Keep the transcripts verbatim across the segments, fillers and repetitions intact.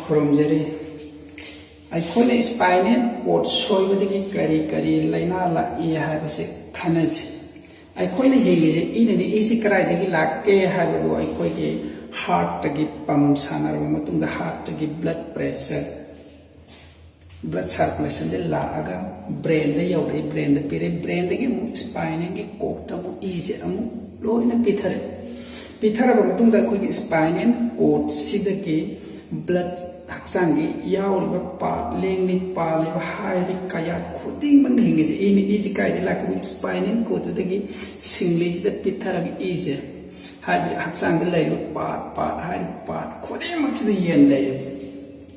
ꯈꯨꯔꯨꯝꯖꯔꯤ꯫ ꯑꯩꯈꯣꯏꯅ spinal cord ꯁꯣꯏꯕꯗꯒꯤ ꯀꯔꯤ ꯀꯔꯤ ꯂꯥꯏꯅꯥ ꯂꯥꯛꯏ ꯍꯥꯏꯕꯁꯤ ꯈꯟꯅꯁꯤ꯫ ꯑꯩꯈꯣꯏꯅ ꯍꯤꯡꯉꯤꯁꯦ ꯏꯅꯅꯤ꯫ ꯏꯁꯤ ꯀꯗꯥꯏꯗꯒꯤ ꯂꯥꯛꯀꯦ ꯍꯥꯏꯕꯕꯨ ꯑꯩꯈꯣꯏꯒꯤ heartꯇꯒꯤ pump ꯁꯥꯟꯅꯔꯕ ꯃꯇꯨꯡꯗ heartꯇꯒꯤ blood pressure, blood circulationꯁꯦ ꯂꯥꯛꯑꯒ brainꯗ ꯌꯧꯔꯛꯏ, brainꯗ ꯄꯤꯔꯛꯏ, brainꯗꯒꯤ ꯑꯃꯨꯛ spinalꯒꯤ cordꯇ ꯑꯃꯨꯛ ꯏꯁꯦ ꯑꯃꯨꯛ ꯂꯣꯏꯅ ꯄꯤꯊꯔꯛꯏ꯫ ꯄꯤꯊꯔꯕ ꯃꯇꯨꯡꯗ ꯑꯩꯈꯣꯏꯒꯤ spinal cordꯁꯤꯗꯒꯤ blood, ꯍꯛꯆꯥꯡꯒꯤ ꯌꯥꯎꯔꯤꯕ part, ꯂꯦꯡꯂꯤ ꯄꯥꯜꯂꯤꯕ ꯍꯥꯏꯔꯤꯕ ꯀꯌꯥꯠ ꯈꯨꯗꯤꯡꯃꯛꯅ ꯍꯤꯡꯉꯤꯁꯦ ꯏꯅꯤ꯫ ꯏꯁꯤ ꯀꯥꯏꯗꯒꯤ ꯂꯥꯛꯀꯅꯤ? Spinal cordꯇꯨꯗꯒꯤ ꯁꯤꯡꯂꯤꯁꯤꯗ ꯄꯤꯊꯔꯒ ꯏꯁꯦ ꯍꯥꯏꯔꯤꯕ ꯍꯛꯆꯥꯡꯗ ꯂꯩꯔꯤꯕ part, part, ꯍꯥꯏꯔꯤꯕ part ꯈꯨꯗꯤꯡꯃꯛꯁꯤꯗ ꯌꯦꯟ ꯂꯩ,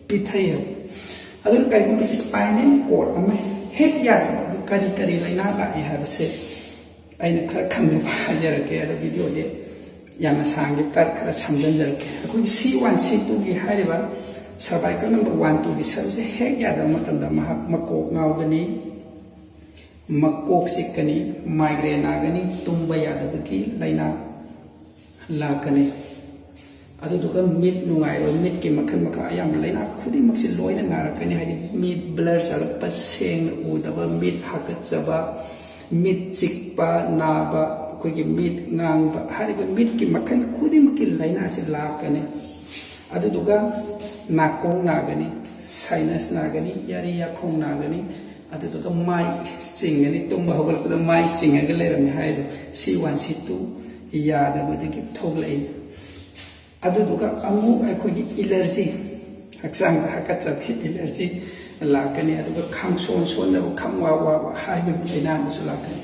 ꯄꯤꯊꯩ꯫ ꯑꯗꯨꯅ ꯀꯔꯤꯒꯨꯝꯕ spinal cord ꯑꯃ ꯍꯦꯛ ꯌꯥꯔꯦ, ꯑꯗꯨ ꯀꯔꯤ ꯀꯔꯤ ꯂꯥꯏꯅꯥ ꯂꯥꯛꯏ ꯍꯥꯏꯕꯁꯦ ꯑꯩꯅ ꯈꯔ ꯈꯪꯖꯕ ꯍꯥꯏꯖꯔꯛꯀꯦ꯫ ꯑꯗꯣ videoꯁꯦ ꯌꯥꯝꯅ ꯁꯥꯡꯈꯤꯕ ꯇꯥꯔꯗꯤ ꯈꯔ ꯁꯝꯖꯤꯟꯖꯔꯛꯀꯦ꯫ ꯑꯩꯈꯣꯏꯒꯤ C one, C twoꯒꯤ ꯍꯥꯏꯔꯤꯕ cervical number one, twoꯒꯤ ꯁꯔꯨꯁꯦ ꯍꯦꯛ ꯌꯥꯗꯕ ꯃꯇꯝꯗ ꯃꯍꯥꯛ ꯃꯀꯣꯛ ꯉꯥꯎꯒꯅꯤ, ꯃꯀꯣꯛ ꯆꯤꯛꯀꯅꯤ, migraine ꯅꯥꯒꯅꯤ, ꯇꯨꯝꯕ ꯌꯥꯗꯕꯒꯤ ꯂꯥꯏꯅꯥ ꯂꯥꯛꯀꯅꯤ꯫ ꯑꯗꯨꯗꯨꯒ ꯃꯤꯠ ꯅꯨꯡꯉꯥꯏꯔꯣꯏ, ꯃꯤꯠꯀꯤ ꯃꯈꯜ ꯃꯈꯜ ꯑꯌꯥꯝꯕ ꯂꯥꯏꯅꯥ ꯈꯨꯗꯤꯡꯃꯛꯁꯦ ꯂꯣꯏꯅ ꯅꯥꯔꯛꯀꯅꯤ꯫ ꯍꯥꯏꯗꯤ ꯃꯤꯠ blur ꯆꯠꯂꯛꯄ, ꯁꯦꯡꯅ ꯎꯗꯕ, ꯃꯤꯠ ꯍꯥꯀꯠꯆꯕ, ꯃꯤꯠ ꯆꯤꯛꯄ, ꯅꯥꯕ, ꯑꯩꯈꯣꯏꯒꯤ ꯃꯤꯠ ꯉꯥꯡꯕ, ꯍꯥꯏꯔꯤꯕ ꯃꯤꯠꯀꯤ ꯃꯈꯜ ꯈꯨꯗꯤꯡꯃꯛꯀꯤ ꯂꯥꯏꯅꯥꯁꯤ ꯂꯥꯛꯀꯅꯤ꯫ ꯑꯗꯨꯗꯨꯒ ꯅꯥꯀꯣꯡ ꯅꯥꯒꯅꯤ, sinus ꯅꯥꯒꯅꯤ, ꯌꯥꯔꯤ ꯌꯥꯈꯣꯡ ꯅꯥꯒꯅꯤ, ꯑꯗꯨꯗꯨꯒ ꯃꯥꯏ ꯆꯤꯡꯒꯅꯤ, ꯇꯨꯝꯕ ꯍꯧꯒꯠꯂꯛꯄꯗ ꯃꯥꯏ ꯆꯤꯡꯉꯒ ꯂꯩꯔꯝꯃꯤ ꯍꯥꯏꯗꯣ C one, C two ꯌꯥꯗꯕꯗꯒꯤ ꯊꯣꯛꯂꯛꯏ꯫ ꯑꯗꯨꯗꯨꯒ ꯑꯃꯨꯛ ꯑꯩꯈꯣꯏꯒꯤ allergy, ꯍꯛꯆꯥꯡꯗ ꯍꯥꯀꯠꯆꯕ allergy ꯂꯥꯛꯀꯅꯤ꯫ ꯑꯗꯨꯒ ꯈꯪꯁꯣꯟ ꯁꯣꯟꯗꯕ, ꯈꯪꯋꯥ ꯋꯥꯕ ꯍꯥꯏꯕꯒꯤ ꯂꯥꯏꯅꯥꯗꯨꯁꯨ ꯂꯥꯛꯀꯅꯤ꯫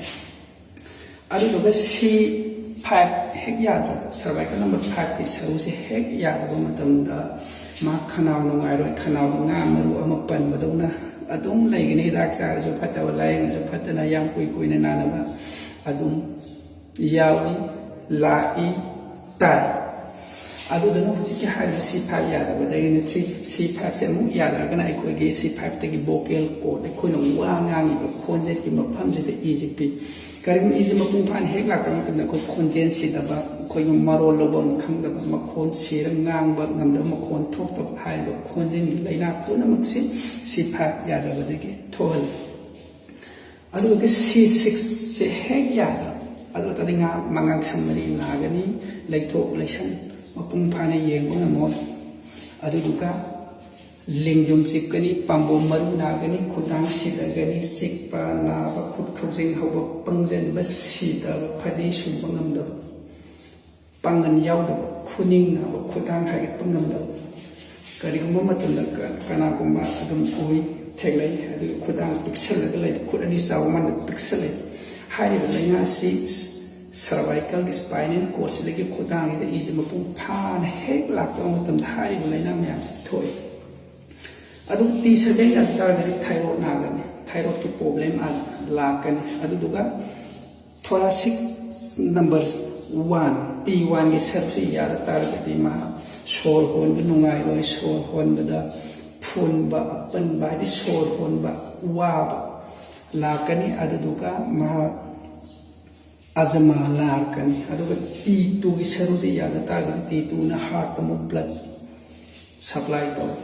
ꯑꯗꯨꯗꯨꯒ C five ꯍꯦꯛ ꯌꯥꯗ꯭ꯔꯕ, cervical number fiveꯀꯤ ꯁꯔꯨꯁꯦ ꯍꯦꯛ ꯌꯥꯗꯕ ꯃꯇꯝꯗ ꯃꯥ ꯈꯅꯥꯎ ꯅꯨꯡꯉꯥꯏꯔꯣꯏ, ꯈꯅꯥꯎꯗ ꯉꯥ ꯃꯔꯨ ꯑꯃ ꯄꯟꯕꯗꯧꯅ ꯑꯗꯨꯝ ꯂꯩꯒꯅꯤ꯫ ꯍꯤꯗꯥꯛ ꯆꯥꯔꯁꯨ ꯐꯠꯇꯕ, ꯂꯥꯏꯌꯦꯡꯉꯁꯨ ꯐꯠꯇꯅ ꯌꯥꯝ ꯀꯨꯏ ꯀꯨꯏꯅ ꯅꯥꯅꯕ ꯑꯗꯨꯝ ꯌꯥꯎꯏ, ꯂꯥꯛꯏ, ꯇꯥꯏ꯫ ꯑꯗꯨꯗꯨꯅ ꯍꯧꯖꯤꯛꯀꯤ ꯍꯥꯏꯔꯤꯕ C five ꯌꯥꯗꯕꯗꯒꯤꯅ three, C fiveꯁꯦ ꯑꯃꯨꯛ ꯌꯥꯗ꯭ꯔꯒꯅ ꯑꯩꯈꯣꯏꯒꯤ C fiveꯇꯒꯤ vocal cord, ꯑꯩꯈꯣꯏꯅ ꯋꯥ ꯉꯥꯡꯉꯤꯕ ꯈꯣꯟꯖꯦꯜꯒꯤ ꯃꯐꯝꯁꯤꯗ ꯏꯁꯦ ꯄꯤ꯫ ꯀꯔꯤꯒꯨꯝꯕ ꯏꯁꯦ ꯃꯄꯨꯡ ꯐꯥꯅ ꯍꯦꯛ ꯂꯥꯛꯇꯕ ꯃꯇꯝꯗ ꯑꯩꯈꯣꯏ ꯈꯣꯟꯖꯦꯜ ꯁꯤꯗꯕ, ꯑꯩꯈꯣꯏꯒꯤ ꯃꯔꯣꯜ ꯂꯧꯕ ꯑꯃ ꯈꯪꯗꯕ, ꯃꯈꯣꯟ ꯁꯤꯔ ꯉꯥꯡꯕ ꯉꯝꯗꯕ, ꯃꯈꯣꯟ ꯊꯣꯛꯇꯕ ꯍꯥꯏꯔꯤꯕ ꯈꯣꯟꯖꯦꯜꯒꯤ ꯂꯥꯏꯅꯥ ꯄꯨꯝꯅꯃꯛꯁꯤ ꯁꯤꯐꯥ ꯌꯥꯗꯕꯗꯒꯤ ꯊꯣꯛꯍꯜꯂꯤ꯫ ꯑꯗꯨꯒ ꯁꯤ ꯁꯤꯛꯁꯁꯦ ꯍꯦꯛ ꯌꯥꯗꯕ, ꯑꯗꯨ ꯑꯣꯏꯇꯥꯔꯗꯤ ꯉꯥ ꯃꯉꯥꯡꯁꯪ ꯃꯔꯤ ꯅꯥꯒꯅꯤ, ꯂꯩꯊꯣꯛ ꯂꯩꯁꯟ ꯃꯄꯨꯡ ꯐꯥꯅ ꯌꯦꯡꯕ ꯉꯝꯃꯣꯏ꯫ ꯑꯗꯨꯗꯨꯒ ꯂꯦꯡꯖꯨꯝ ꯆꯤꯛꯀꯅꯤ, ꯄꯥꯝꯕꯣꯝ ꯃꯔꯨ ꯅꯥꯒꯅꯤ, ꯈꯨꯗꯥꯡ ꯁꯤꯊꯒꯅꯤ, ꯆꯤꯛꯄ ꯅꯥꯕ, ꯈꯨꯠ ꯈꯧꯖꯤꯡ ꯍꯧꯕ, ꯄꯪꯁꯤꯟꯕ, ꯁꯤꯊꯕ, ꯐꯗꯤ ꯁꯨꯝꯕ ꯉꯝꯗꯕ, ꯄꯥꯡꯒꯜ ꯌꯥꯎꯗꯕ, ꯈꯨꯅꯤꯡ ꯅꯥꯕ, ꯈꯨꯗꯥꯡ ꯍꯥꯏꯒꯠꯄ ꯉꯝꯗꯕ꯫ ꯀꯔꯤꯒꯨꯝꯕ ꯃꯇꯝꯗ ꯀ- ꯀꯅꯥꯒꯨꯝꯕ ꯑꯗꯨꯝ ꯎꯏ, ꯊꯦꯡꯅꯩ, ꯑꯗꯨꯒ ꯈꯨꯗꯥꯡ ꯄꯤꯛꯁꯜꯂꯒ ꯂꯩꯕ, ꯈꯨꯠ ꯑꯅꯤ ꯆꯥꯎꯕ ꯃꯥꯟꯗ ꯄꯤꯛꯁꯜꯂꯤ꯫ ꯍꯥꯏꯔꯤꯕ ꯂꯥꯏꯅꯥ ꯑꯁꯤ cervical ꯒꯤ spinal cord ꯁꯤꯗꯒꯤ ꯈꯨꯗꯥꯡꯁꯤꯗ ꯏꯁꯦ ꯃꯄꯨꯡ ꯐꯥꯅ ꯍꯦꯛ ꯂꯥꯛꯇꯕ ꯃꯇꯝꯗ ꯍꯥꯏꯔꯤꯕ ꯂꯥꯏꯅꯥ ꯃꯌꯥꯝꯁꯦ ꯊꯣꯛꯏ꯫ ꯑꯗꯨꯒ ꯇꯤ ꯁꯚꯦꯟ ꯌꯥꯗ ꯇꯥꯔꯒꯗꯤ thyroid ꯅꯥꯒꯅꯤ, thyroid ꯀꯤ problem ꯂꯥꯛꯀꯅꯤ꯫ ꯑꯗꯨꯗꯨꯒ thoracic number one, ꯇꯤ ꯋꯥꯟꯒꯤ ꯁꯔꯨꯛꯁꯤ ꯌꯥꯗ ꯇꯥꯔꯒꯗꯤ ꯃꯍꯥꯛ ꯁꯣꯔ ꯍꯣꯟꯕ ꯅꯨꯡꯉꯥꯏꯔꯣꯏ, ꯁꯣꯔ ꯍꯣꯟꯕꯗ ꯐꯨꯟꯕ, ꯑꯄꯟꯕ, ꯍꯥꯏꯗꯤ ꯁꯣꯔ ꯍꯣꯟꯕ ꯋꯥꯕ ꯂꯥꯛꯀꯅꯤ꯫ ꯑꯗꯨꯗꯨꯒ ꯃꯍꯥꯛ ꯑꯖꯃꯥ ꯂꯥꯛꯀꯅꯤ꯫ ꯑꯗꯨꯒ ꯇꯤ ꯇꯨꯒꯤ ꯁꯔꯨꯁꯤ ꯌꯥꯗ ꯇꯥꯔꯒꯗꯤ ꯇꯤ ꯇꯨꯅ heart ꯑꯃꯨꯛ blood supply ꯇꯧꯏ꯫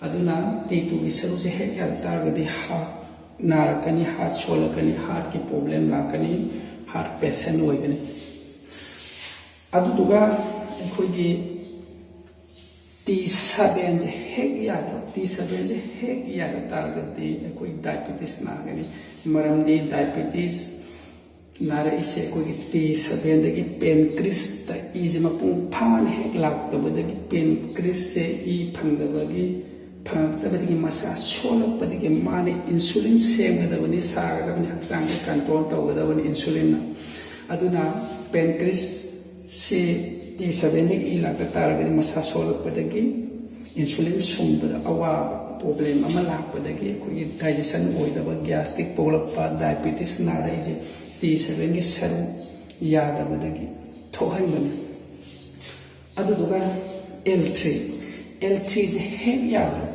ꯑꯗꯨꯅ ꯇꯤ ꯇꯨꯒꯤ ꯁꯔꯨꯁꯦ ꯍꯦꯛ ꯌꯥꯗ ꯇꯥꯔꯒꯗꯤ heart ꯅꯥꯔꯛꯀꯅꯤ, heart ꯁꯣꯜꯂꯛꯀꯅꯤ, heart ꯀꯤ problem ꯂꯥꯛꯀꯅꯤ, heart patient ꯑꯣꯏꯒꯅꯤ꯫ ꯑꯗꯨꯗꯨꯒ ꯑꯩꯈꯣꯏꯒꯤ ꯇꯤ ꯁꯚꯦꯟꯁꯦ ꯍꯦꯛ ꯌꯥꯗ꯭ꯔꯕ, ꯇꯤ ꯁꯚꯦꯟꯁꯦ ꯍꯦꯛ ꯌꯥꯗ ꯇꯥꯔꯒꯗꯤ ꯑꯩꯈꯣꯏ diabetes ꯅꯥꯒꯅꯤ꯫ ꯃꯔꯝꯗꯤ diabetes ꯅꯥꯔꯛꯏꯁꯦ ꯑꯩꯈꯣꯏꯒꯤ ꯇꯤ ꯁꯚꯦꯟꯗꯒꯤ pancreas ꯇ ꯏꯁꯦ ꯃꯄꯨꯡ ꯐꯥꯅ ꯍꯦꯛ ꯂꯥꯛꯇꯕꯗꯒꯤ pancreas ꯁꯦ ꯏ ꯐꯪꯗꯕꯒꯤ, ꯐꯪꯉꯛꯇꯕꯗꯒꯤ ꯃꯁꯥ ꯁꯣꯜꯂꯛꯄꯗꯒꯤ ꯃꯥꯅ insulin ꯁꯦꯝꯒꯗꯕꯅꯤ, ꯁꯥꯒꯗꯕꯅꯤ, ꯍꯛꯆꯥꯡꯗ control ꯇꯧꯒꯗꯕꯅꯤ insulin ꯅ꯫ ꯑꯗꯨꯅ pancreas ꯁꯤ ꯇꯤ ꯁꯚꯦꯟꯗꯒꯤ ꯏ ꯂꯥꯛꯇ ꯇꯥꯔꯒꯗꯤ ꯃꯁꯥ ꯁꯣꯜꯂꯛꯄꯗꯒꯤ insulin ꯁꯨꯡꯕꯗ ꯑꯋꯥꯕ problem ꯑꯃ ꯂꯥꯛꯄꯗꯒꯤ ꯑꯩꯈꯣꯏꯒꯤ digestion ꯑꯣꯏꯗꯕ, gastric ꯄꯣꯛꯂꯛꯄ, diabetes ꯅꯥꯔꯛꯏꯁꯦ ꯇꯤ ꯁꯚꯦꯟꯒꯤ ꯁꯔꯨ ꯌꯥꯗꯕꯗꯒꯤ ꯊꯣꯛꯍꯟꯕꯅꯤ꯫ ꯑꯗꯨꯗꯨꯒ L three, L three ꯁꯦ ꯍꯦꯛ ꯌꯥꯗ꯭ꯔꯕ,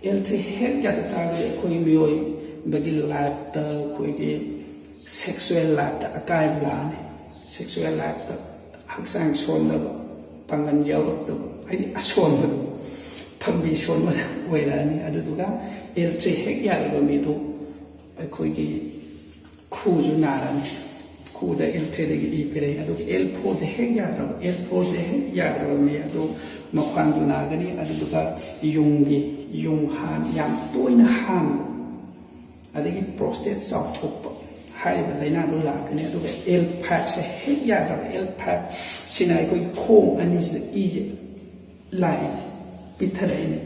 L three ꯍꯦꯛ ꯌꯥꯗ ꯇꯥꯔꯒꯗꯤ ꯑꯩꯈꯣꯏ ꯃꯤꯑꯣꯏꯕꯒꯤ life ꯇ ꯑꯩꯈꯣꯏꯒꯤ ꯁꯦꯛꯁꯨꯋꯦꯜ ꯂꯥꯏꯐꯇ ꯑꯀꯥꯏꯕ ꯂꯥꯛꯑꯅꯤ꯫ ꯁꯦꯛꯁꯨꯋꯦꯜ ꯂꯥꯏꯐꯇ ꯍꯛꯆꯥꯡ ꯁꯣꯟꯗꯕ, ꯄꯥꯡꯒꯜ ꯌꯥꯎꯔꯛꯇꯕ, ꯍꯥꯏꯗꯤ ꯑꯁꯣꯟꯕꯗꯣ, ꯊꯝꯕꯤ ꯁꯣꯟꯕ ꯑꯣꯏꯔꯛꯑꯅꯤ꯫ ꯑꯗꯨꯗꯨꯒ ꯑꯦꯜ ꯊ꯭ꯔꯤ ꯍꯦꯛ ꯌꯥꯔꯕ ꯃꯤꯗꯨ ꯑꯩꯈꯣꯏꯒꯤ ꯈꯨꯁꯨ ꯅꯥꯔꯅꯤ꯫ ꯈꯨꯗ ꯑꯦꯜ ꯊ꯭ꯔꯤꯗꯒꯤ ꯏ ꯄꯤꯔꯛꯏ꯫ ꯑꯗꯨꯒ ꯑꯦꯜ ꯐꯣꯔꯁꯦ ꯍꯦꯛ ꯌꯥꯗ꯭ꯔꯕ, ꯑꯦꯜ ꯐꯣꯔꯁꯦ ꯍꯦꯛ ꯌꯥꯗ꯭ꯔꯕ ꯃꯤ ꯑꯗꯨ ꯃꯈ꯭ꯋꯥꯡꯁꯨ ꯅꯥꯒꯅꯤ꯫ ꯑꯗꯨꯗꯨꯒ ꯌꯨꯡꯒꯤ, ꯌꯨꯡ ꯍꯥꯟ, ꯌꯥꯝ ꯇꯣꯏꯅ ꯍꯥꯟꯕ, ꯑꯗꯒꯤ ꯄ꯭ꯔꯣꯁꯇꯦꯠ ꯆꯥꯎꯊꯣꯛꯄ, ꯍꯥꯏꯔꯤꯕ ꯂꯥꯏꯅꯥꯗꯨ ꯂꯥꯛꯀꯅꯤ꯫ ꯑꯗꯨꯒ ꯑꯦꯜ ꯐꯥꯏꯚꯁꯦ ꯍꯦꯛ ꯌꯥꯗ꯭ꯔꯕ, ꯑꯦꯜ ꯐꯥꯏꯚ ꯁꯤꯅ ꯑꯩꯈꯣꯏꯒꯤ ꯈꯣꯡ ꯑꯅꯤꯁꯤꯗ ꯏꯁꯦ ꯂꯥꯛꯏꯅꯦ, ꯄꯤꯊꯔꯛꯏꯅꯦ꯫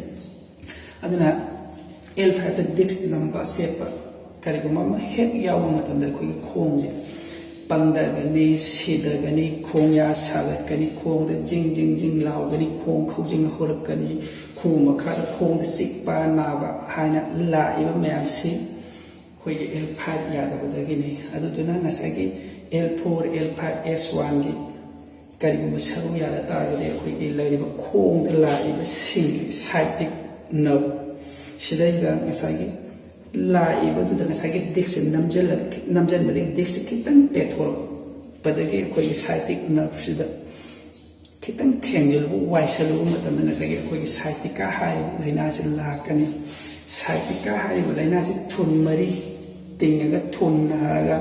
ꯑꯗꯨꯅ ꯑꯦꯜ ꯐꯥꯏꯚꯇ ꯗꯤꯛꯁ ꯅꯝꯕ ꯆꯦꯠꯄ ꯀꯔꯤꯒꯨꯝꯕ ꯑꯃ ꯍꯦꯛ ꯌꯥꯎꯕ ꯃꯇꯝꯗ ꯑꯩꯈꯣꯏꯒꯤ ꯈꯣꯡꯁꯦ ꯄꯪꯊꯒꯅꯤ, ꯁꯤꯊꯒꯅꯤ, ꯈꯣꯡꯌꯥ ꯁꯥꯒꯠꯀꯅꯤ, ꯈꯣꯡꯗ ꯖꯤꯡ ꯖꯤꯡ ꯖꯤꯡ ꯂꯥꯎꯒꯅꯤ, ꯈꯣꯡ ꯈꯧꯖꯤꯡ ꯍꯧꯔꯛꯀꯅꯤ, ꯈꯣꯡ ꯃꯈꯥꯗ ꯈꯣꯡꯗ ꯆꯤꯛꯄ ꯅꯥꯕ ꯍꯥꯏꯅ ꯂꯥꯛꯏꯕ ꯃꯌꯥꯝꯁꯤ ꯑꯩꯈꯣꯏꯒꯤ ꯑꯦꯜ ꯐꯥꯏꯚ ꯌꯥꯗꯕꯗꯒꯤꯅꯤ꯫ ꯑꯗꯨꯗꯨꯅ ꯉꯁꯥꯏꯒꯤ ꯑꯦꯜ ꯐꯣꯔ, ꯑꯦꯜ ꯐꯥꯏꯚ, ꯑꯦꯁ ꯋꯥꯟꯒꯤ ꯀꯔꯤꯒꯨꯝꯕ ꯁꯔꯨ ꯌꯥꯗ ꯇꯥꯔꯒꯗꯤ ꯑꯩꯈꯣꯏꯒꯤ ꯂꯩꯔꯤꯕ ꯈꯣꯡꯗ ꯂꯥꯛꯏꯕ ꯁꯤꯡ, ꯁꯥꯏꯇꯤꯛ ꯅꯔꯚ ꯁꯤꯗꯩꯁꯤꯗ ꯉꯁꯥꯏꯒꯤ ꯂꯥꯛꯏꯕꯗꯨꯗ ꯉꯁꯥꯏꯒꯤ ꯗꯤꯛꯁꯦ ꯅꯝꯁꯤꯜꯂꯒ, ꯅꯝꯁꯤꯟꯕꯗꯒꯤ ꯗꯤꯛꯁꯦ ꯈꯤꯇꯪ ꯄꯦꯊꯣꯔꯛꯄꯗꯒꯤ ꯑꯩꯈꯣꯏꯒꯤ ꯁꯥꯏꯇꯤꯛ ꯅꯔꯚꯁꯤꯗ ꯈꯤꯇꯪ ꯊꯦꯡꯖꯤꯜꯂꯨꯕ, ꯋꯥꯏꯁꯜꯂꯨꯕ ꯃꯇꯝꯗ ꯉꯁꯥꯏꯒꯤ ꯑꯩꯈꯣꯏꯒꯤ ꯁꯥꯏꯇꯤꯀꯥ ꯍꯥꯏꯔꯤꯕ ꯂꯥꯏꯅꯥꯁꯤ ꯂꯥꯛꯀꯅꯤ꯫ ꯁꯥꯏꯇꯤꯀꯥ ꯍꯥꯏꯔꯤꯕ ꯂꯥꯏꯅꯥꯁꯤ ꯊꯨꯟ ꯃꯔꯤ ꯇꯤꯡꯉꯒ, ꯊꯨꯟ ꯅꯥꯔꯒ,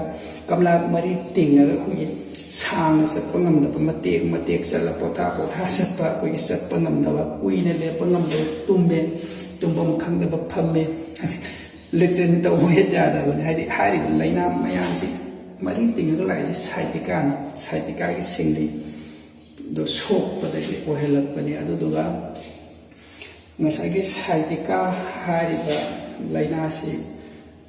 ꯀꯝꯂꯥ ꯃꯔꯤ ꯇꯤꯡꯉꯒ ꯑꯩꯈꯣꯏꯒꯤ ꯁꯥꯡꯅ ꯆꯠꯄ ꯉꯝꯗꯕ, ꯃꯇꯦꯛ ꯃꯇꯦꯛ ꯆꯠꯂ, ꯄꯣꯊꯥ ꯄꯣꯊꯥ ꯆꯠꯄ, ꯑꯩꯈꯣꯏꯒꯤ ꯆꯠꯄ ꯉꯝꯗꯕ, ꯀꯨꯏꯅ ꯂꯦꯞꯄ ꯉꯝꯗꯕ, ꯇꯨꯝꯃꯦ, ꯇꯨꯝꯐꯝ ꯈꯪꯗꯕ, ꯐꯝꯃꯦ, ꯂꯦꯇ꯭ꯔꯤꯟ ꯇꯧꯕ ꯍꯦꯛ ꯌꯥꯗꯕꯅꯤ꯫ ꯍꯥꯏꯗꯤ ꯍꯥꯏꯔꯤꯕ ꯂꯥꯏꯅꯥ ꯃꯌꯥꯝꯁꯤ ꯃꯔꯤ ꯇꯤꯡꯉꯒ ꯂꯥꯛꯏꯁꯦ ꯁꯥꯏꯇꯤꯀꯥꯅꯤ, ꯁꯥꯏꯇꯤꯀꯥꯒꯤ ꯁꯤꯡꯂꯤ꯫ ꯗꯣ ꯁꯣꯛꯄꯗꯒꯤ ꯑꯣꯏꯍꯜꯂꯛꯄꯅꯤ꯫ ꯑꯗꯨꯗꯨꯒ ꯉꯁꯥꯏꯒꯤ ꯁꯥꯏꯇꯤꯀꯥ ꯍꯥꯏꯔꯤꯕ ꯂꯥꯏꯅꯥꯁꯤ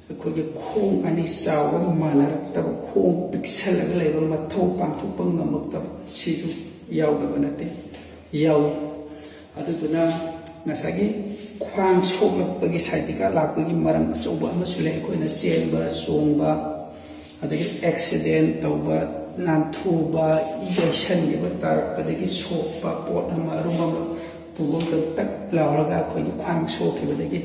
ꯑꯩꯈꯣꯏꯒꯤ ꯈꯣꯡ ꯑꯅꯤ ꯆꯥꯎꯕ ꯃꯥꯟꯅꯔꯛꯇꯕ, ꯈꯣꯡ ꯄꯤꯛꯁꯜꯂꯒ ꯂꯩꯕ, ꯃꯊꯧ ꯄꯥꯡꯊꯣꯛꯄ ꯉꯝꯃꯛꯇꯕ, ꯁꯤꯁꯨ ꯌꯥꯎꯗꯕ ꯅꯠꯇꯦ, ꯌꯥꯎꯏ꯫ ꯑꯗꯨꯗꯨꯅ ꯉꯁꯥꯏꯒꯤ ꯈ꯭ꯋꯥꯡ ꯁꯣꯛꯂꯛꯄꯒꯤ ꯁꯥꯏꯇꯤꯀꯥ ꯂꯥꯛꯄꯒꯤ ꯃꯔꯝ ꯑꯆꯧꯕ ꯑꯃꯁꯨ ꯂꯩ꯫ ꯑꯩꯈꯣꯏꯅ ꯆꯦꯟꯕ ꯆꯣꯡꯕ, ꯑꯗꯒꯤ ꯑꯦꯛꯁꯤꯗꯦꯟ ꯇꯧꯕ, ꯅꯥꯟꯊꯨꯕ, ꯌꯩꯁꯟꯈꯤꯕ, ꯇꯥꯔꯛꯄꯗꯒꯤ ꯁꯣꯛꯄ, ꯄꯣꯠ ꯑꯃ ꯑꯔꯨꯝꯕ ꯑꯃ ꯄꯨꯕ ꯃꯇꯝꯗ ꯇꯛ ꯂꯥꯎꯔꯒ ꯑꯩꯈꯣꯏꯒꯤ ꯈ꯭ꯋꯥꯡ ꯁꯣꯛꯈꯤꯕꯗꯒꯤ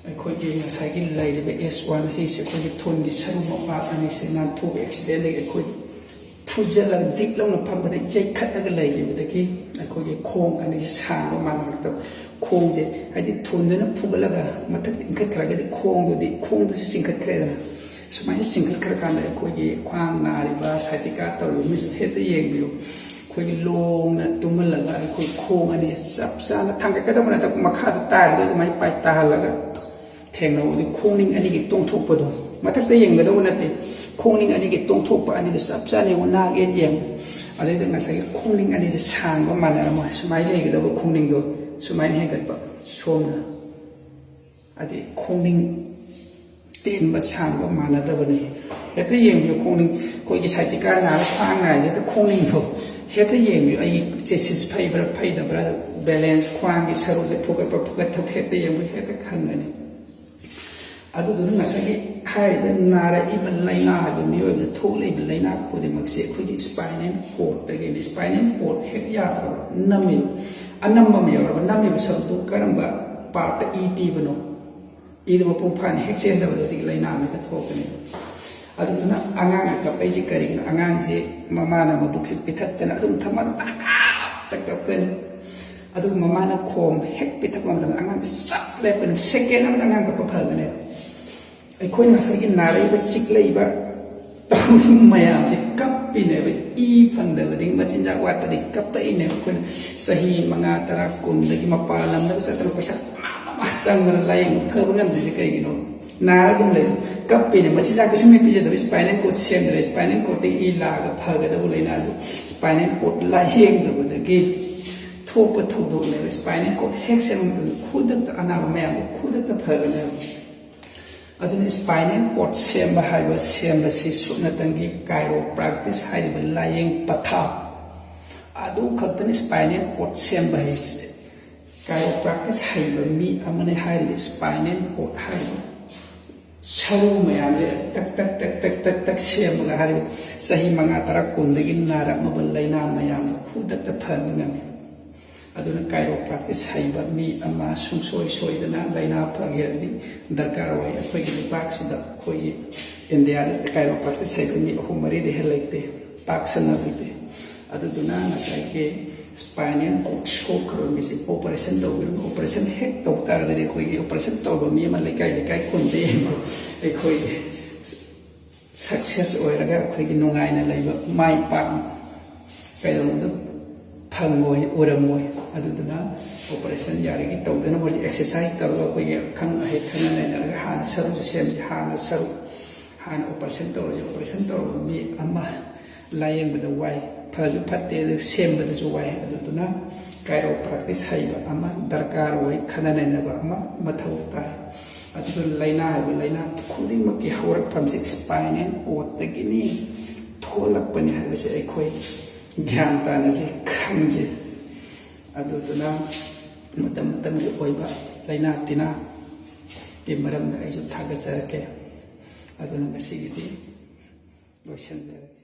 ꯑꯩꯈꯣꯏꯒꯤ ꯉꯁꯥꯏꯒꯤ ꯂꯩꯔꯤꯕ ꯑꯦꯁ ꯋꯥꯟ ꯑꯁꯤꯁꯦ ꯑꯩꯈꯣꯏꯒꯤ ꯊꯣꯟꯒꯤ ꯁꯔꯨ ꯃꯄꯥ ꯑꯅꯤꯁꯦ ꯅꯥꯟꯊꯣꯛꯄ ꯑꯦꯛꯁꯤꯗꯦꯟꯗꯒꯤ ꯑꯩꯈꯣꯏ ꯐꯨꯖꯜꯂꯒ ꯗꯤꯛ ꯂꯥꯎꯅ ꯐꯝꯕꯗ ꯌꯩꯈꯠꯂꯒ ꯂꯩꯈꯤꯕꯗꯒꯤ ꯑꯩꯈꯣꯏꯒꯤ ꯈꯣꯡ ꯑꯅꯤꯁꯦ ꯁꯥꯡꯕ ꯃꯥꯟꯅꯔꯛꯇꯕ, ꯈꯣꯡꯁꯦ ꯍꯥꯏꯗꯤ ꯊꯣꯟꯗꯨꯅ ꯐꯨꯒꯠꯂꯒ ꯃꯊꯛꯇ ꯏꯟꯈꯠꯈ꯭ꯔꯒꯗꯤ ꯈꯣꯡꯗꯨꯗꯤ, ꯈꯣꯡꯗꯨꯁꯨ ꯆꯤꯡꯈꯠꯈ꯭ꯔꯦꯗꯅ꯫ ꯁꯨꯃꯥꯏꯅ ꯆꯤꯡꯈꯠꯈ꯭ꯔꯀꯥꯟꯗ ꯑꯩꯈꯣꯏꯒꯤ ꯈ꯭ꯋꯥꯡ ꯅꯥꯔꯤꯕ, ꯁꯥꯏꯇꯤꯀꯥ ꯇꯧꯔꯤꯕ ꯃꯤꯁꯨ ꯍꯦꯛꯇ ꯌꯦꯡꯕꯤꯌꯨ꯫ ꯑꯩꯈꯣꯏꯒꯤ ꯂꯣꯡꯅ ꯇꯨꯝꯍꯜꯂꯒ ꯑꯩꯈꯣꯏ ꯈꯣꯡ ꯑꯅꯤꯁꯦ ꯆꯞ ꯆꯥꯅ ꯊꯥꯡꯒꯠꯀꯗꯕ ꯅꯠꯇꯕ, ꯃꯈꯥꯗ ꯇꯥꯔꯒ ꯑꯗꯨꯃꯥꯏꯅ ꯄꯥꯏ ꯇꯥꯍꯜꯂꯒ ꯊꯦꯡꯅꯧ꯫ ꯑꯗꯨ ꯈꯣꯡꯅꯤꯡ ꯑꯅꯤꯒꯤ ꯇꯣꯡꯊꯣꯛꯄꯗꯣ ꯃꯊꯛꯇ ꯌꯦꯡꯒꯗꯧꯕ ꯅꯠꯇꯦ꯫ ꯈꯣꯡꯅꯤꯡ ꯑꯅꯤꯒꯤ ꯇꯣꯡꯊꯣꯛꯄ ꯑꯅꯤꯗꯨ ꯆꯞ ꯆꯥꯅ ꯌꯦꯡꯉꯨ, ꯅꯥꯛ ꯌꯦꯠ ꯌꯦꯡꯉꯨ꯫ ꯑꯗꯩꯗ ꯉꯁꯥꯏꯒꯤ ꯈꯣꯡꯅꯤꯡ ꯑꯅꯤꯁꯦ ꯁꯥꯡꯕ ꯃꯥꯟꯅꯔꯝꯃꯣꯏ꯫ ꯁꯨꯃꯥꯏꯅ ꯂꯩꯒꯗꯧꯕ ꯈꯣꯡꯅꯤꯡꯗꯣ ꯁꯨꯃꯥꯏꯅ ꯍꯦꯟꯒꯠꯄ, ꯁꯣꯝꯅ꯫ ꯑꯗꯩ ꯈꯣꯡꯅꯤꯡ ꯇꯦꯟꯕ ꯁꯥꯡꯕ ꯃꯥꯟꯅꯗꯕꯅꯤ꯫ ꯍꯦꯛꯇ ꯌꯦꯡꯕꯤꯌꯨ, ꯈꯣꯡꯅꯤꯡ, ꯑꯩꯈꯣꯏꯒꯤ ꯁꯥꯏꯇꯤꯀꯥ ꯅꯥꯔ ꯈ꯭ꯋꯥꯡ ꯅꯥꯏꯁꯦ ꯍꯦꯛꯇ ꯈꯣꯡꯅꯤꯡꯗꯣ ꯍꯦꯛꯇ ꯌꯦꯡꯕꯤꯌꯨ꯫ ꯑꯩꯒꯤ ꯆꯦꯁꯤꯁ ꯐꯩꯕ꯭ꯔꯥ ꯐꯩꯗꯕ꯭ꯔꯥ, ꯕꯦꯂꯦꯟꯁ, ꯈ꯭ꯋꯥꯡꯒꯤ ꯁꯔꯨꯁꯦ ꯐꯨꯒꯠꯄ ꯐꯨꯒꯠꯊꯕ ꯍꯦꯛꯇ ꯌꯦꯡꯕꯤꯌꯨ, ꯍꯦꯛꯇ ꯈꯪꯒꯅꯤ꯫ ꯑꯗꯨꯗꯨꯅ ꯉꯁꯥꯏꯒꯤ ꯍꯥꯏꯔꯤꯕ ꯅꯥꯔꯛꯏꯕ ꯂꯥꯏꯅꯥ ꯍꯥꯏꯕ ꯃꯤꯑꯣꯏꯕꯗ ꯊꯣꯛꯂꯛꯏꯕ ꯂꯥꯏꯅꯥ ꯈꯨꯗꯤꯡꯃꯛꯁꯦ ꯑꯩꯈꯣꯏꯒꯤ ꯁ꯭ꯄꯥꯏꯅꯦꯜ ꯀꯣꯔꯗꯇꯒꯤꯅꯤ꯫ ꯁ꯭ꯄꯥꯏꯅꯦꯜ ꯀꯣꯔꯗ ꯍꯦꯛ ꯌꯥꯗ꯭ꯔꯕ, ꯅꯝꯃꯤꯕ, ꯑꯅꯝꯕ ꯑꯃ ꯌꯥꯎꯔꯕ, ꯅꯝꯃꯤꯕ ꯁꯔꯨꯛꯇꯨ ꯀꯔꯝꯕ ꯄꯥꯔꯠꯇ ꯏ ꯄꯤꯕꯅꯣ? ꯏꯗꯨ ꯃꯄꯨꯡ ꯐꯥꯅ ꯍꯦꯛ ꯆꯦꯟꯗꯕꯗ ꯍꯧꯖꯤꯛ ꯂꯥꯏꯅꯥ ꯑꯃ ꯍꯦꯛꯇ ꯊꯣꯛꯂꯛꯀꯅꯤ꯫ ꯑꯗꯨꯗꯨꯅ ꯑꯉꯥꯡꯅ ꯀꯞꯄꯛꯏꯁꯦ ꯀꯔꯤꯒꯤꯅꯣ? ꯑꯉꯥꯡꯁꯦ ꯃꯃꯥꯅ ꯃꯕꯨꯛꯁꯦ ꯄꯤꯊꯛꯇꯅ ꯑꯗꯨꯝ ꯊꯝꯃꯒ ꯄꯪꯀꯞꯇ ꯀꯞꯀꯅꯤ꯫ ꯑꯗꯨꯒ ꯃꯃꯥꯅ ꯈꯣꯝ ꯍꯦꯛ ꯄꯤꯊꯛꯄ ꯃꯇꯝꯗ ꯑꯉꯥꯡꯁꯦ ꯆꯞ ꯂꯦꯞꯀꯅꯤ꯫ ꯁꯦꯀꯦꯟ ꯑꯃꯗ ꯑꯉꯥꯡ ꯀꯞꯄ ꯐꯒꯅꯦꯕ꯫ ꯑꯩꯈꯣꯏꯅ ꯉꯁꯥꯏꯒꯤ ꯅꯥꯔꯛꯏꯕ, ꯆꯤꯛꯂꯛꯏꯕ ꯇꯧꯔꯤꯕ ꯃꯌꯥꯝꯁꯦ ꯀꯞꯄꯤꯅꯦꯕ꯫ ꯏ ꯐꯪꯗꯕꯗꯒꯤ, ꯃꯆꯤꯟꯖꯥꯛ ꯋꯥꯠꯄꯗꯒꯤ ꯀꯞꯄꯛꯏꯅꯦꯕ꯫ ꯑꯩꯈꯣꯏꯅ ꯆꯍꯤ ꯃꯉꯥ, ꯇꯔꯥ, ꯀꯨꯟꯗꯒꯤ ꯃꯄꯥꯟ ꯂꯝꯗꯒ ꯆꯠꯇꯅ ꯄꯩꯁꯥ ꯃꯌꯥꯝ ꯑꯃ ꯆꯪꯗꯅ ꯂꯥꯏꯌꯦꯡꯕ ꯐꯕ ꯉꯝꯗ꯭ꯔꯤꯁꯦ ꯀꯩꯒꯤꯅꯣ? ꯅꯥꯔ ꯑꯗꯨꯝ ꯂꯩꯕ꯫ ꯀꯞꯄꯤꯅꯦ, ꯃꯆꯤꯟꯖꯥꯛꯇꯤ ꯁꯨꯡꯄꯤ ꯄꯤꯖꯗꯕ, ꯁ꯭ꯄꯥꯏꯅꯦꯜ ꯀꯣꯔꯗ ꯁꯦꯝꯗ꯭ꯔꯦ꯫ ꯁ꯭ꯄꯥꯏꯅꯦꯜ ꯀꯣꯔꯗꯇꯒꯤ ꯏ ꯂꯥꯛꯑꯒ ꯐꯒꯗꯕ ꯂꯥꯏꯅꯥꯗꯨ ꯁ꯭ꯄꯥꯏꯅꯦꯜ ꯀꯣꯔꯗ ꯂꯥꯏꯌꯦꯡꯗꯕꯗꯒꯤ ꯊꯣꯛꯄ ꯊꯧꯗꯣꯛꯅꯦꯕ꯫ ꯁ꯭ꯄꯥꯏꯅꯦꯜ ꯀꯣꯔꯗ ꯍꯦꯛ ꯁꯦꯝꯕ ꯃꯇꯝꯗ ꯈꯨꯗꯛꯇ ꯑꯅꯥꯕ ꯃꯌꯥꯝꯗꯣ ꯈꯨꯗꯛꯇ ꯐꯒꯅꯦꯕ꯫ ꯑꯗꯨꯅ ꯁ꯭ꯄꯥꯏꯅꯦꯜ ꯀꯣꯔꯗ ꯁꯦꯝꯕ ꯍꯥꯏꯕ, ꯁꯦꯝꯕꯁꯤ ꯁꯨꯞꯅꯇꯪꯒꯤ ꯀꯥꯏꯔꯣ ꯄ꯭ꯔꯥꯛꯇꯤꯁ ꯍꯥꯏꯔꯤꯕ ꯂꯥꯏꯌꯦꯡ ꯄꯊꯥꯞ ꯑꯗꯨ ꯈꯛꯇꯅ ꯁ꯭ꯄꯥꯏꯅꯦꯜ ꯀꯣꯔꯗ ꯁꯦꯝꯕ ꯍꯥꯏꯁꯦ꯫ ꯀꯥꯏꯔꯣ ꯄ꯭ꯔꯥꯛꯇꯤꯁ ꯍꯩꯕ ꯃꯤ ꯑꯃꯅ ꯍꯥꯏꯔꯤꯕ ꯁ꯭ꯄꯥꯏꯅꯦꯜ ꯀꯣꯔꯗ ꯍꯥꯏꯔꯤꯕ ꯁꯔꯨ ꯃꯌꯥꯝꯁꯦ ꯇꯛ ꯇꯛ ꯇꯛ ꯇꯛ ꯇꯛ ꯇꯛ ꯁꯦꯝꯃꯒ ꯍꯥꯏꯔꯤꯕ ꯆꯍꯤ ꯃꯉꯥ, ꯇꯔꯥ, ꯀꯨꯟꯗꯒꯤ ꯅꯥꯔꯛꯂꯕ ꯂꯥꯏꯅꯥ ꯃꯌꯥꯝꯗꯣ ꯈꯨꯗꯛꯇ ꯐꯍꯟꯕ ꯉꯝꯃꯤ꯫ ꯑꯗꯨꯅ ꯀꯥꯏꯔꯣ ꯄ꯭ꯔꯥꯛꯇꯤꯁ ꯍꯩꯕ ꯃꯤ ꯑꯃ ꯁꯨꯡꯁꯣꯏ ꯁꯣꯏꯗꯅ ꯂꯥꯏꯅꯥ ꯐꯒꯦꯔꯗꯤ ꯗꯔꯀꯥꯔ ꯑꯣꯏ꯫ ꯑꯩꯈꯣꯏꯒꯤ ꯂꯩꯕꯥꯛꯁꯤꯗ, ꯑꯩꯈꯣꯏꯒꯤ ꯏꯟꯗꯤꯌꯥꯗ ꯀꯥꯏꯔꯣ ꯄ꯭ꯔꯥꯛꯇꯤꯁ ꯍꯩꯕ ꯃꯤ ꯑꯍꯨꯝ ꯃꯔꯤꯗꯤ ꯍꯦꯟꯅ ꯂꯩꯇꯦ, ꯄꯥꯛ ꯁꯟꯅ ꯂꯩꯇꯦ꯫ ꯑꯗꯨꯗꯨꯅ ꯉꯁꯥꯏꯒꯤ ꯁ꯭ꯄꯥꯏꯅꯦꯜ ꯀꯣꯔꯗ ꯁꯣꯛꯈ꯭ꯔꯕ ꯃꯤꯁꯦ ꯑꯣꯄꯔꯦꯁꯟ ꯇꯧꯕꯤꯔꯝꯃꯤ꯫ ꯑꯣꯄꯔꯦꯁꯟ ꯍꯦꯛ ꯇꯧ ꯇꯥꯔꯒꯗꯤ ꯑꯩꯈꯣꯏꯒꯤ ꯑꯣꯄꯔꯦꯁꯟ ꯇꯧꯕ ꯃꯤ ꯑꯃ ꯂꯩꯀꯥꯏ ꯂꯩꯀꯥꯏ ꯀꯨꯟꯗ ꯌꯦꯡꯉꯣ, ꯑꯩꯈꯣꯏ ꯁꯛꯁꯦꯁ ꯑꯣꯏꯔꯒ ꯑꯩꯈꯣꯏꯒꯤ ꯅꯨꯡꯉꯥꯏꯅ ꯂꯩꯕ, ꯃꯥꯏ ꯄꯥꯛꯅ ꯀꯩꯗꯧꯅꯨꯡꯗ ꯐꯪꯉꯣꯏ, ꯎꯔꯝꯃꯣꯏ꯫ ꯑꯗꯨꯗꯨꯅ ꯑꯣꯄꯔꯦꯁꯟ ꯌꯥꯔꯤꯉꯩ ꯇꯧꯗꯅꯕ ꯍꯧꯖꯤꯛ ꯑꯦꯛꯁꯔꯁꯥꯏꯁ ꯇꯧꯔꯒ ꯑꯩꯈꯣꯏꯒꯤ ꯑꯈꯪ ꯑꯍꯩ ꯈꯪꯅ ꯅꯩꯅꯔꯒ ꯍꯥꯟꯅ ꯁꯔꯨꯁꯦ ꯁꯦꯝꯁꯤ, ꯍꯥꯟꯅ ꯁꯔꯨ, ꯍꯥꯟꯅ ꯑꯣꯄꯔꯦꯁꯟ ꯇꯧꯔꯁꯤ꯫ ꯑꯣꯄꯔꯦꯁꯟ ꯇꯧꯔꯕ ꯃꯤ ꯑꯃ ꯂꯥꯌꯦꯡꯕꯗ ꯋꯥꯏ, ꯐꯁꯨ ꯐꯠꯇꯦ, ꯑꯗꯨ ꯁꯦꯝꯕꯗꯁꯨ ꯋꯥꯏ꯫ ꯑꯗꯨꯗꯨꯅ ꯀꯥꯏꯔꯣ ꯄ꯭ꯔꯥꯛꯇꯤꯁ ꯍꯩꯕ ꯑꯃ ꯗꯔꯀꯥꯔ ꯑꯣꯏ, ꯈꯟꯅ ꯅꯩꯅꯕ ꯑꯃ ꯃꯊꯧ ꯇꯥꯏ꯫ ꯑꯗꯨꯒ ꯂꯥꯏꯅꯥ ꯍꯥꯏꯕ ꯂꯥꯏꯅꯥ ꯈꯨꯗꯤꯡꯃꯛꯀꯤ ꯍꯧꯔꯛꯐꯝꯁꯦ ꯁ꯭ꯄꯥꯏꯅꯦꯜ ꯀꯣꯔꯗꯇꯒꯤꯅꯤ ꯊꯣꯛꯂꯛꯄꯅꯤ ꯍꯥꯏꯕꯁꯦ ꯑꯩꯈꯣꯏ ꯒ꯭ꯌꯥꯟ ꯇꯥꯅꯁꯤ, ꯈꯪꯖꯩ꯫ ꯑꯗꯨꯗꯨꯅ ꯃꯇꯝ ꯃꯇꯝꯒꯤ ꯑꯣꯏꯕ ꯂꯥꯏꯅꯥ ꯇꯤꯟꯅꯥꯒꯤ ꯃꯔꯝꯗ ꯑꯩꯁꯨ ꯊꯥꯒꯠꯆꯔꯛꯀꯦ꯫ ꯑꯗꯨꯅ ꯉꯁꯤꯒꯤꯗꯤ ꯂꯣꯏꯁꯤꯟꯖꯔꯒꯦ꯫